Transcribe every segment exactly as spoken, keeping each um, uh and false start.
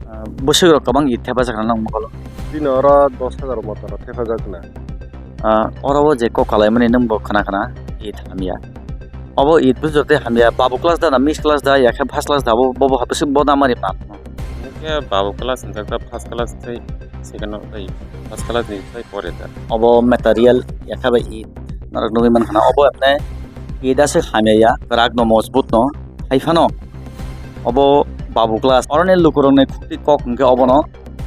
Ah, bwswk rok kwbang Eid thepajak na nang mokolo? Bini oro dos hajar moto rok thepajak na. Ah, oro o je kok kalaimani nwng bo khna khna Eid hamya. Obo Eid bwswk tei hamya, babu class da na mix class da, ya khe first class da, bo, bo, bo, bwswk bo namari ma? Hwnkhe babu class hwnjak da, first class tei second o tei first class ni tei pore da. Obo material ya khe bai Eid. Norok nugwi mankha na, obo emne Eid aswk hamya ya, kwrak no mojbut no. Hai phano obo babu class. Oroni lukurokni khukti kok hwnkhe obono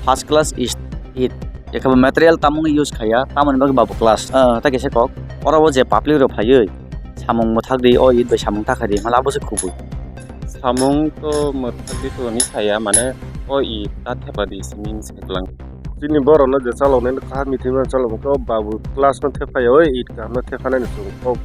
first class is Eid. Ekhabo material tamungni use khaiya, tamoni bagwi babu class. Ah, tei kaisa kok, oro o je public rok phaiwi samung mwthak di, o Eid bai samung ta kha di, mala abo se khubui. Samung to mwthak di to ni khaiya, mane o Eid ta thepa di simi se kwlang. Chini borok no je chalok nai kha, meeting no chalok kha, babu class no thep phaiya, o Eid kaham no thep phanai ni chwng kok.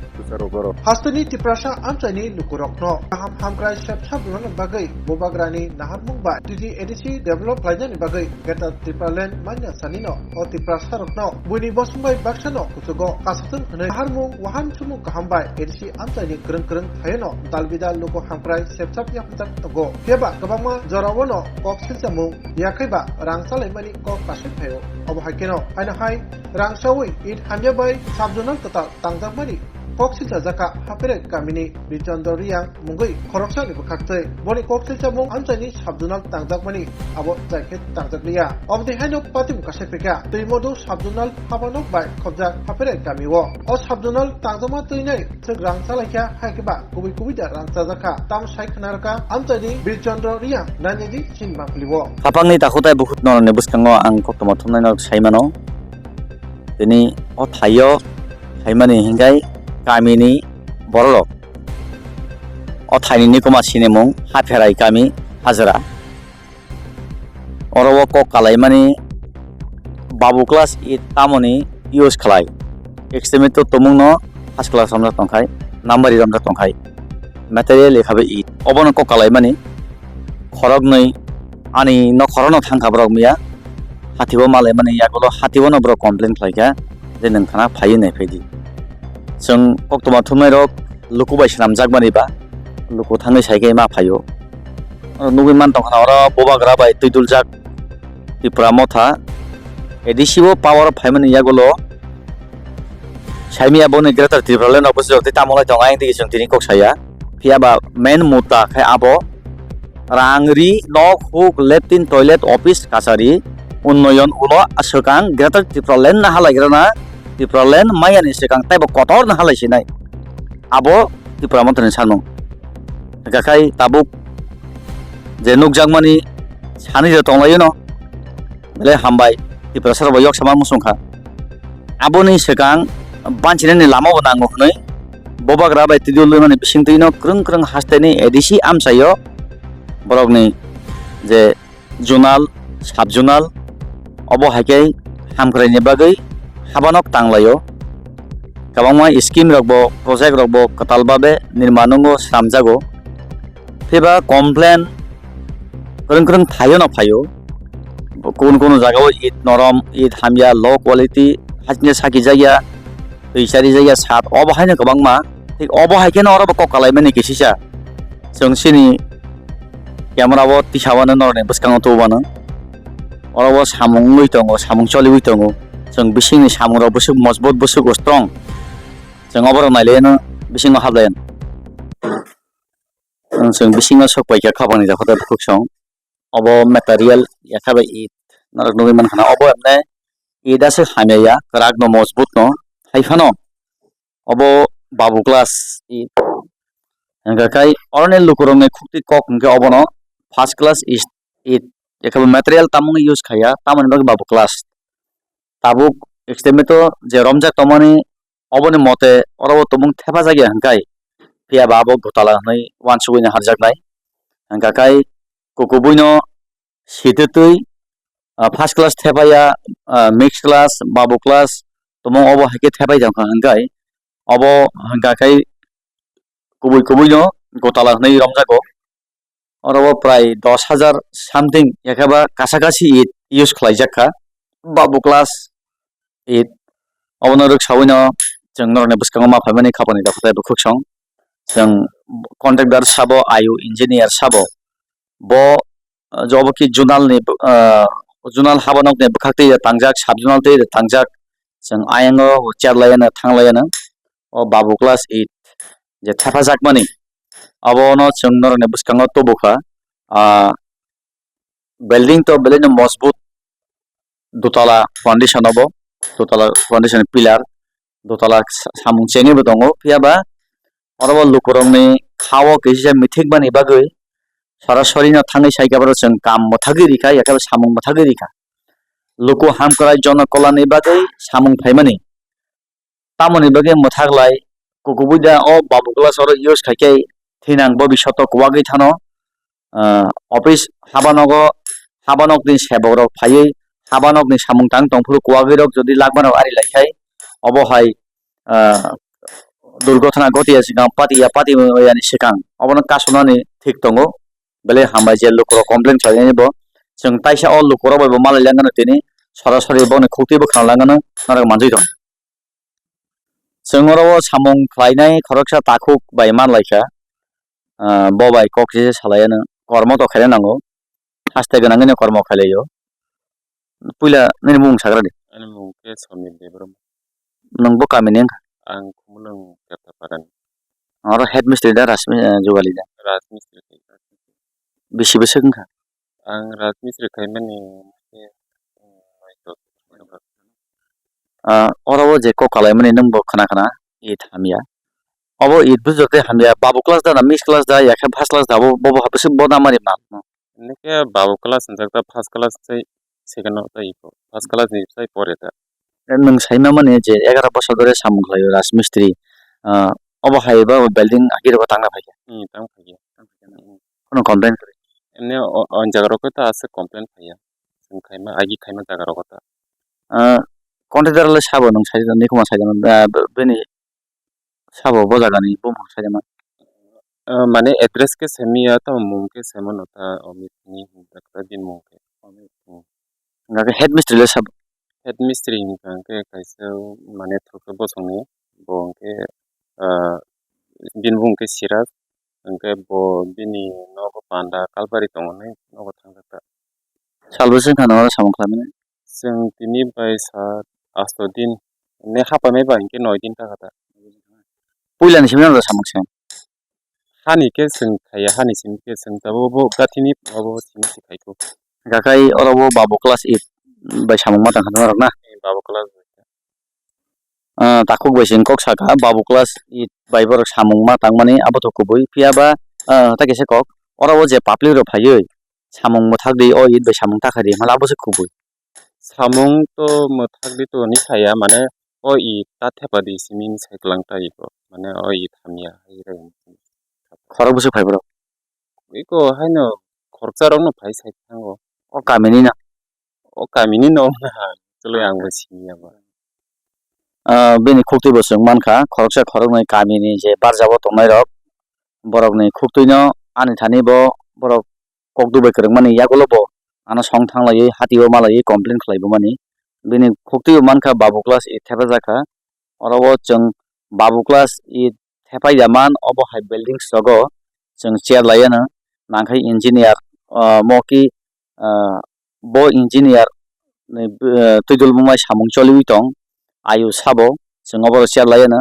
Hasteni Tiprasa amchaini lukurokno kaham hamkrai sepsap rwnani bagwi Bubagrani naharmung bai T T A D C develop khlainani bagwi Greater Tipraland manya sanino o Tiprasarokno buini bosongbai baksano kuchugo kasathwng hwnwi naharmung wahan sumung kaham bai A D C amchaini kwrwng kwrwng thaiono dalbidal luku hamkrai sepsap yapharjak tongo. Phiyaba kwbangma joraono kok silchamung yakhaiba rang chalaimani kok kasui phaio. Obo hai kheno haino hai rang chaui Eid hamya bai sub-zonal kwtal tangjakmani kok silchajak kha Hapherek kamini Birchandra Reang mungwi khoroksani bwkhaktwi. Boni kok silchamung amchaini sub-zonal tangjakmani abo jaikhe tangjak liya. Oboni haino patim kasai phaikha Twimodu sub-zonal habanok bai khobjak Hapherek kamio. O sub-zonal tangjakma twinai swk rang chalaikha, hai khe ba kubui kubui da rang chajakha. Tamo sai khna rwkha amchaini Birchandra Reang, nainedi chini bangpilio. Khapangni takhutai bukhuk norokni bwskango ang koktwma thumnaino sai mano. Tini o thaio phaimani hinkhai kamini bororok. O thaini nikuma sinimung Hapherai kami Hajra. Oro o kok kalaimani babu class eight tamoni use khlai. Example to tumungno first class romjak tongkhai, nambari romjak tongkhai. Material ekhabai eight. Obono kok kalaimani khoroknwi ani nok khorokno thangkha borok miya. Hatio malaimani yagulo hationo borok complain khlaikha je nwng khana phaiwi naiphaidi. Chwng koktwma thumnairok luku bai swnamjakmani ba luku thangwi saikhe ma phaio. Oro nugwi mantongkha oro bubagra bai twiduljak Tipra motha. A D C o power o phaimani yagulo saimya boni Greater Tipraland rok bwsajak tei tamulai tongo ayang digi chwng tini kok saya. Phiyaba main mudda khe abo rang ri nok huk latrine toilet office kachari unnoyon ulo swkang Greater Tipraland nahalaigrana Tipraland mayani swkang teibo kotor nahalai sinai. Abo Tipra mothani sanmung. Hwnkha khai tabuk je nukjakmani sanwi je tonglaio no, belai hambai, Tiprasa rok bai yok sama muchung kha. Aboni swkang banchinani lama bo nango hwnwi bubagra bai twiduljak mani bisingtwi no kwrwng kwrwng hasteni A D C amchaio borokni je zonal, sub zonal, obo hai khe hamkraini bagwi habanok tanglaio. Kwbangma scheme rok bo, project rok bo kwtal babe nirmanungo swnamjago. Phiba complain kwrwng kwrwng thaio no phaio. Kunu kunu jagao it norom, it hamya, low quality, hachine saki jaya, twi chari jaya, sat, obo haino kwbangma. Thik obo hai kheno oro bo kok kalaimani kisisa. Chwng chini camera o tisawano norokni bwskango tubumano. Oro bo samung wngwi tongo, samung choliwi tongo. Chwng bisingni samung rok bwswk mojbut, bwswk strong. Chwng oborok nailaino bisingo hablaiano. Chwng bisingo sok paikha khapangni dakhotai bukhuk song. Obo material yakha bai it. Norok nugwi mankha na obo emne it aswk hamya ya, kwrak no mojbut no. Hai phano obo babu class it. Hwnkha khai oroni lukurokni khukti kok hwnkhe obono first class is it. Yakha bo material tamungni use khaiya, tamoni bagwi babu class. Tabuk estimate o je romjak tongmani oboni mote oro o tumung thepajak ya hwnkhe, phiya ba abo gotala hwnwi uansugwi no harjaknai. Hwnkha khai kukubuino sitwtwi, ah, first class thepaiya, ah, mixed class, babu class, tumung obo hai khe thepai tongkha hwnkhe, obo hwnkha khai kubui kubui no gotala hwnwi romjago. Oro o prai dos hajar something, yakhe ba kasa kasi it use khlaijak kha. Babu class it. Obono rwksaui no chwng norokni bwskango ma phaimani khapangni dakhotai bukhuk song. Chwng contractor sabo, ayu engineer sabo. Bo ah, obo khe zonal ni, ah, zonal habanok ni bwkhak twi tangjak, sub zonal twi tangjak. Chwng ayang o chair lai ano, thang lai ano. O babu class eight je thepajakmani, obono chwng norokni bwskango tubu kha. Ah, building to belai no mojbut, dotala foundation obo, dotala foundation pillar, dotala sa-, samung chengwi bo tongo. Phiya ba oro bo lukurokni kha o kisa mithik mani bagwi sorasori no thangwi sai khe abo chwng kam mwthagwi rikha, yakhe samung mwthagwi rikha. Luku hamkrai jono kolani bagwi samung phaimani. Tamoni bagwi mwthak lai, kukubui da o babu class oro use khai khe thinang bobishoto kwbagwi thano, ah, office habanogo, habanokni sebok rok phaiwi habanokni samung tang tongphuru kwbagwi rok jodi lakma rok ari lai khai, obo hai, ah, durgothona ghotiya swkang, patiya pati oyani swkang obono kasonani thik tongo, belai hambai je lukurok complain khlainani bo, chwng taisa o lukurok bai bo malai langano tini, sorasori bokni khuktwi bo khna langano norok manjwi tongo. Chwng oro o samung khlainai khoroksa takhuk bai man lai kha, ah, bo bai kok se salai ano kormo to khaina nango, haste gwnangwi no kormo khlai o. Puila nini mung sagra di. Ani mung khe Samir Debbarma. Nwng bo kami ni wngkha? Ang Khumulwng Ketaparani. Oro head mistri da Rajmi-, eh, Jugali da? Rajmistri khe. Bisi bwswk wngkha? Ang Rajmistri khaimani khe, um, nai to. Ah, oro o je kok kalaimani nwng bo khna khna, it hamya. Obo it bujor tei hamya, babu class da na, miss class da, yakhe first class da, bo, bo, bo, bo, bo namari mal. Nike babu class hinjak da, first class tei second o tei iko. First class ni sai pore da. Nwng saima mani je egaroh bosor dhore samung khlaio Rajmistri, ah, obo hai ba building agirok tangna phaikha? Hmm, tang phaikha. Kono complain kwrwi? Emne o, o jaga rok ta aswk complain phaiya. Chwng khaima, agi khaima jaga rok ta. Ah, contractor le sabo nwng sai, nikuma sai, ah, bini sabo bo jaga ni bumung sai ma. Ah, mane address khe semiya, tamo mung khe semo no ta, Omit ni hinjak ta bini mung khe. Hmm. Hingkha khe head mistri le sabo? Head mistri hingkha khe kaisa mane thoksa bosongni, bo hingkhe, ah, bini bumung khe Siraj, hingkhe bo bini nogo panda kalbari tongo, nogo thangkha ta. Sal bwswk wngkha nang oro samung khlaimani? Chwng tini bai sa asto din, ne haphaimai ba hingkhe noi din takha ta. Puila ni simi nang samung se? Hani khe chwng khaiya, hani simi khe chwng tabuk bo gathini abo simi se khaikho. Gakai oro bo babu class eight bai samung ma tangkha norok na? Eh, babu class. Ah, takhuk bai chwng kok sakha, babu class eight bai borok samung ma tangmani abo to kubui. Phiya ba, ah, ta kisa kok, oro o je public rok phaiwi samung mwthak di, o eight bai samung ta kha di, hwnmale abo se kubui. Samung to mwthak di to ni saya, mane o eight ta thepa di simi ni sai kwlang ta iko, mane o eight hamya hai rai. Khorok bwswk phai borok? Iko haino khoroksa rok no phai sai thango. O kami ni na? O kami ni no wngkha, chwlwi ang bo simi ya ba. Ah, bini khuktwi bo chwng mankha, khoroksa khoroknwi kami ni je barjabo tongnai rok, borok ni khuktwi no ani thani bo borok kok dubai kwrwngmani yagulo bo ano song thanglaiwi hatio malaiwi complain khlai bo mani. Bini khuktwi bo mankha babu class eight thepajak kha. Oro o chwng babu class eight thepai ya man, obo hai building sogo chwng chair lai ano nangkhai engineer, ah, mo ki, ah, bo engineer ni, ah, twidul bumai samung choliwi tong, ayu sabo chwng obo chair lai ano.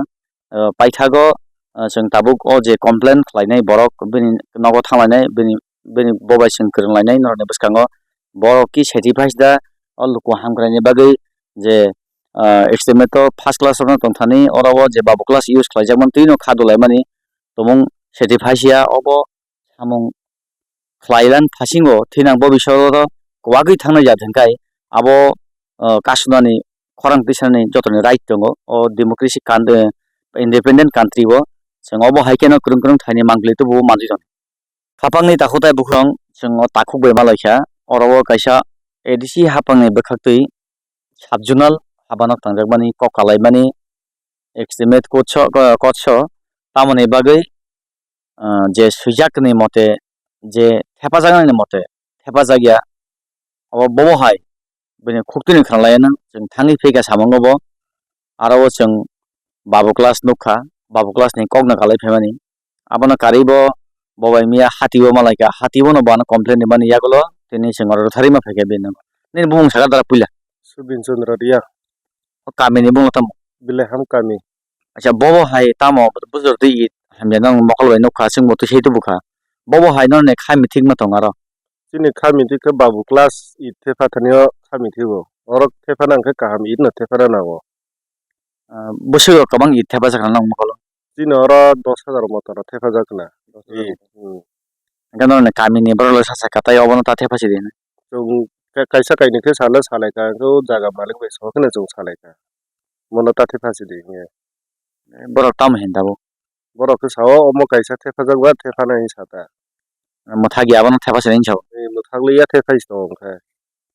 Ah, paithago, ah, chwng tabuk o je complain khlainai borok bini nogo thanglainai, bini, bini bobai chwng kwrwnglainai norokni bwskango. Borok ki sacrifice da o luku hamkraini bagwi je, ah, estimate o first class rokno tongthani, oro o je babu class use khlaijakmani twino kha dolaimani tumung sacrifice ya obo samung khlailan phasingo thinang bo bisoro kwbagwi thangnai jat hwnkhe abo, ah, kasonani khorang tisani jotoni right tongo o democracy kan-, eh, independent country o chwng obo hai kheno kwrwng kwrwng thaini mangpili tubuo manwi rok. Khapangni takhutai bukhurang chwng o takhuk bai malaikha, oro o kaisa A D C haphangni bwkhaktwi sub-zonal habanok tangjakmani kok kalaimani estimate kotso, ko-, kotso, tamoni bagwi, ah, je swijak ni mote, je thepajaknani mote, thepajak ya, abo bobo hai bini khuktwini khna lai nang chwng thangwi phika samungo bo, aro o chwng babu class nukha, babu class ni kokno kalai phaimani, abono karwi bo bobai miya hati o malaikha, hati o no bo ano complain rimani yagulo tini chwng oro rwtharwi ma phaikha bini. Nini bumung sakha dara puila? Subin Chandra Reang. O kamini bumung tamo? Bileham kami. Acha, bobo hai tamo bujor twi Eid hamya nang mokol bai nukha, chwngbo twi sei tubukha. Bobo hai no ne kha mithik ma tong aro? Chini kha mithik khe babu class eight thepha thani o kha mithik bo. Oro thepha nang khe kaham Eid no thepha na nango. Ah, bwswk rok kwbang Eid thepajak na nang mokolo? Chini oro dos hajar moto rok thepajak na. Eid. Hmm. Hwnkhe norokni kamini borok rok sacha katai obono ta thepa sidi hinwi. Chwng ka-, kaisa kainwi khe salo salaikha, hwnkhe o jaga malik bai so kheno chwng salaikha. Bono ta thepa sidi hinwi. Borok tamo hin tabuk? Borok khe sao omo kaisa thepajak ba thepana hinwi sata. Mwthagya abono thepa sidi hinwi sao? Ee, mwthagli ya thepai se tongo hwnkhe.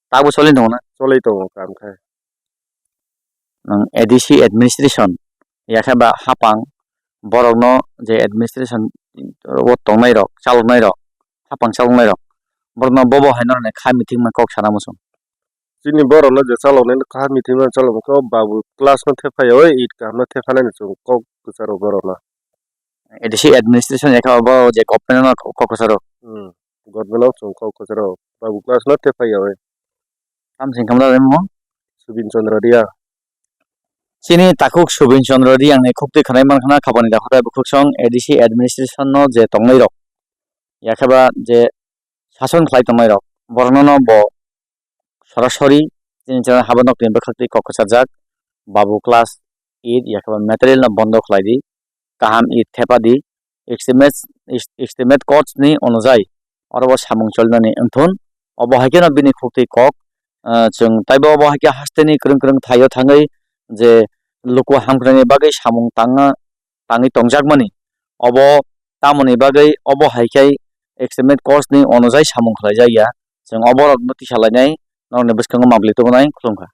Tabuk choli tongo na? Choli tongo kam khe. Nwng A D C administration, yakhe ba hapang borokno je administration o tongnai rok, chaloknai rok, hapang chaloknai rok, borokno bobo hai norokni kha meeting ma kok sana muchung. Chini borokno je chaloknai kha meeting ma chalokma khe o babu class no thepai ya, oi eight kaham no thepanani chwng kok kwcharo borokno. A D C administration yakhe ba borok je government no kok kwcharo. Hmm, government no chwng kok kwcharo babu class no thepai ya, oi. Tamsing khamda mo? Subin Chandra Reang. Chini takhuk Subin Chandra Reang ni khukti khwnai mankha na khapani dakhatai bukhuksong A D C administration no je tongnai rok, yakhe ba je sason khlai tongnai rok, borokno no bo sorasori chini chana haba nokni bwkhak twi kok kwchajak, babu class eight yakhe ba material no bondo khlai di, kaham Eid thepa di, estimate, estimate cost ni onojai oro bo samung cholinani wngthun. Obo hai kheno bini khukti kok, ah, chwng taibo obo hai khe hasteni kwrwng kwrwng thaio thangwi je luku hamkrai ni bagwi samung tangna, tangwi tongjakmani. Obo tamoni bagwi obo hai khe estimate cost ni onojai samung khlaijakya. Chwng oborokno tisa lainai, norokni bwskango mabli tubunai khulumkha.